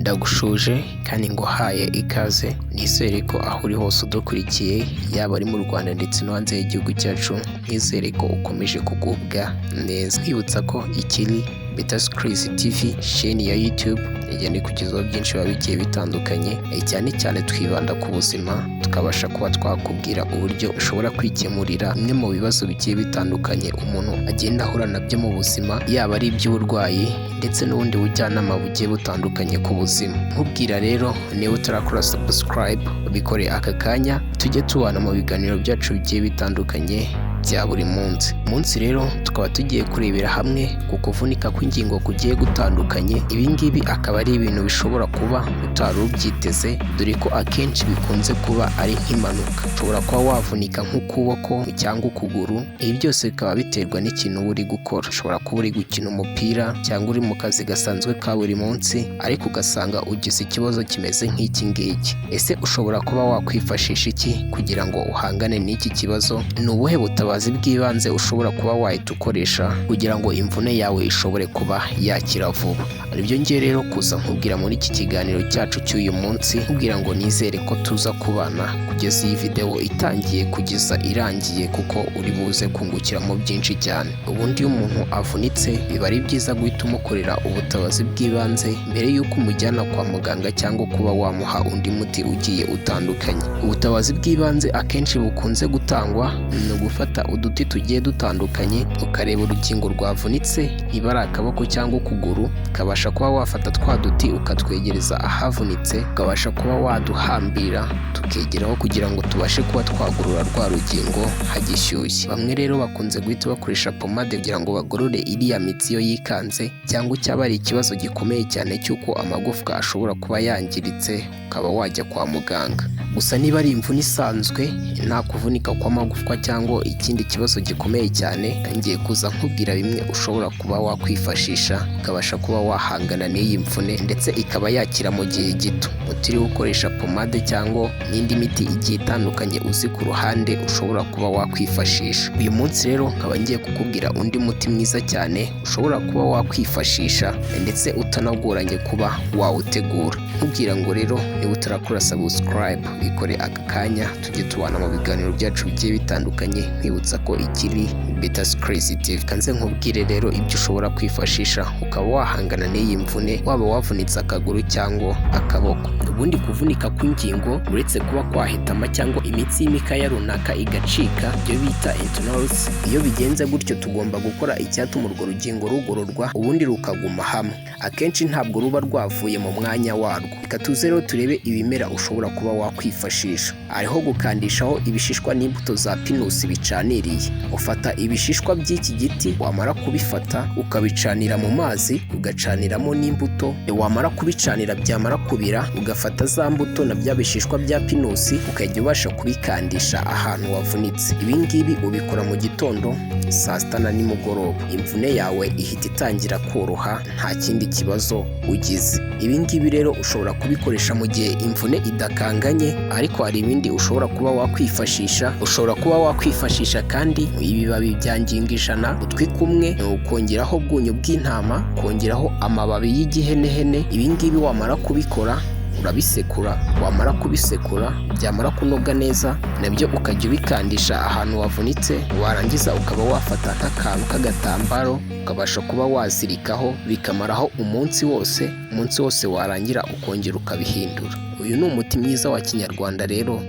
Ndagushuje kandi nguhaye ikaze, nizere ko aho uri hose udukurikiye, yaba ari mu Rwanda ndetse no hanze y'igihugu cyacu, nizere ko ukomeje kugubwa neza. Nkwibutsa ko ikiri Beta Crazy TV, sheni ya YouTube igenda ikugezaho byinshi biba bigiye bitandukanye, cyane cyane twibanda ku buzima, tukabasha kuba twakubwira uburyo ushobora kwikemurira bimwe mu bibazo bigiye bitandukanye umuntu agenda ahura nabyo mu buzima, yaba ari iby'uburwayi ndetse n'ubundi bujyanama bugiye butandukanye ku buzima. Nkubwira rero, niba utarakora subscribe, bikore aka kanya, tujye tubana mu biganiro byacu bigiye bitandukanye bya buri munsi. Munsi rero tukaba tugiye kurebera hamwe ku kuvunika kw'ingingo kugiye gutandukanye. Ibi ngibi akaba ari ibintu bishobora kuba utari ubyiteze, dore ko akenshi bikunze kuba ari nk'impanuka. Ushobora kuba wavunika nk'ukuboko cyangwa ukuguru, ibi byose bikaba biterwa n'ikintu uba uri gukora. Ushobora kuba uri gukina umupira cyangwa uri mu kazi gasanzwe ka buri munsi, ariko ugasanga ugize ikibazo kimeze nk'iki ngiki. Ese ushobora kuba wakwifashisha iki kugira ngo uhangane n'iki kibazo? Ni ubuhe butabazi bw'ibanze ushobora kuba wahita ukoresha kugira ngo imvune yawe ishobore kuba yakira vuba? Aribyo ngiye rero kuza nkubwira muri iki kiganiro cyacu cy'uyu munsi, nkubwira ngo nizere ko tuza kubana kugeza iyi videwo itangiye kugeza irangiye, kuko uri buze kungukiramo byinshi cyane. Ubundi iyo umuntu avunitse, biba ari byiza guhita umukorera ubutabazi bw'ibanze mbere y'uko umujyana kwa muganga cyangwa kuba wamuha undi muti ugiye utandukanye. Ubutabazi bw'ibanze akenshi bukunze gutangwa ni ugufata uduti tugiye dutandukanye, ukareba urugingo rwavunitse, niba ari akaboko cyangwa ukuguru, ukabasha kuba wafata twa duti ukatwegereza ahavunitse, ukabasha kuba waduhambira tukegeraho kugira ngo tubashe kuba twagorora rwa rugingo hagishyushye. Bamwe rero bakunze guhita bakoresha pomade kugira ngo bagorore iriya mitsi iyo yikanze, cyangwa cyaba ari ikibazo gikomeye cyane cy'uko amagufwa ashobora kuba yangiritse, ukaba wajya kwa muganga. Gusa niba ari imvune isanzwe, nta kuvunika kw'amagufwa cyangwa ikindi kibazo gikomeye cyane, ngiye kuza nkubwira bimwe ushobora kuba wakwifashisha ukabasha kuba wahangana n'iyi mvune, ndetse ikaba yakira mu gihe gito, utiriwe ukoresha pomade cyangwa n'indi miti igiye itandukanye uzi ku ruhande ushobora kuba wakwifashisha. Uyu munsi rero nkaba ngiye kukubwira undi muti mwiza cyane ushobora kuba wakwifashisha, ndetse utanagoranye kuba wawutegura. Nkubwira ngo rero, niba utarakora subscribe, bikore aka kanya, tujye tubana mu biganiro byacu bigiye bitandukanye. Nkwibutsa ko ikiri Beta Crazy TV. Kanze nkubwire rero ibyo ushobora kwifashisha ukaba wahangana n'iyi mvune, waba wavunitse akaguru cyangwa akaboko. Ubundi kuvunika kw'ingingo, uretse kuba kwahitama cyangwa imitsi y'imikaya runaka igacika, ibyo bita entorse, iyo bigenze gutyo tugomba gukora icyatuma urwo rugingo rugororwa, ubundi rukaguma hamwe. Akenshi ntabwo ruba rwavuye mu mwanya warwo. Reka tuze rero turebe ibimera ushobora kuba wakwifashisha. Hariho gukandishaho ibishishwa n'imbuto za pinusi bicaniriye. Ufata ibishishwa by'iki giti, wamara kubifata ukabicanira mu mazi, ugacaniramo n'imbuto. Wamara kubicanira, byamara kubira, ugafata za mbuto na bya bishishwa bya pinusi, ukajya ubasha kubikandisha ahantu wavunitse. Ibi ngibi ubikora mu gitondo, saa sita na nimugoroba. Imvune yawe ihita itangira koroha, nta kindi kibazo ugize. Ibi ngibi rero ushobora kubikoresha mu gihe imvune idakanganye, ariko hari ibindi ushobora kuba wakwifashisha. Ushobora kuba wakwifashisha kandi ibibabi bya ngingo ijana, utwi kumwe, ukongeraho ubwunyu bw'intama, kongeraho amababi y'igihenehene. Ibi ngibi wamara kubikora urabisekura, wamara kubisekura, byamara kunoga neza, nabyo ukajya ubikandisha ahantu wavunitse. Warangiza ukaba wafata nk'akantu k'agatambaro, ukabasha kuba wazirikaho, bikamaraho umunsi wose. Umunsi wose warangira ukongera ukabihindura. Uyu ni umuti mwiza wa kinyarwanda. Rero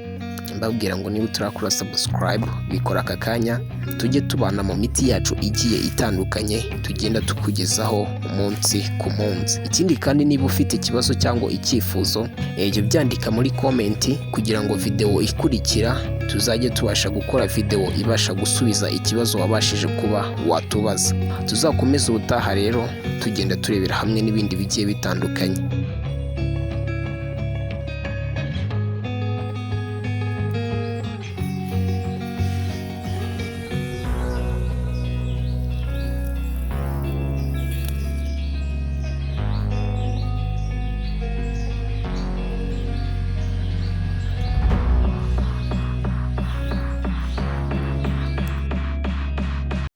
mbabwira ngo niba utarakora subscribe, bikora aka kanya, tujye tubana mu miti yacu igiye itandukanye tugenda tukugezaho umunsi ku munsi. Ikindi kandi, niba ufite ikibazo cyangwa icyifuzo, jya ubyandika muri comment kugira ngo videwo ikurikira tuzajye tubasha gukora videwo ibasha gusubiza ikibazo wabashije kuba watubaza. Tuzakomeze ubutaha rero, tugenda turebera hamwe n'ibindi bigiye bitandukanye.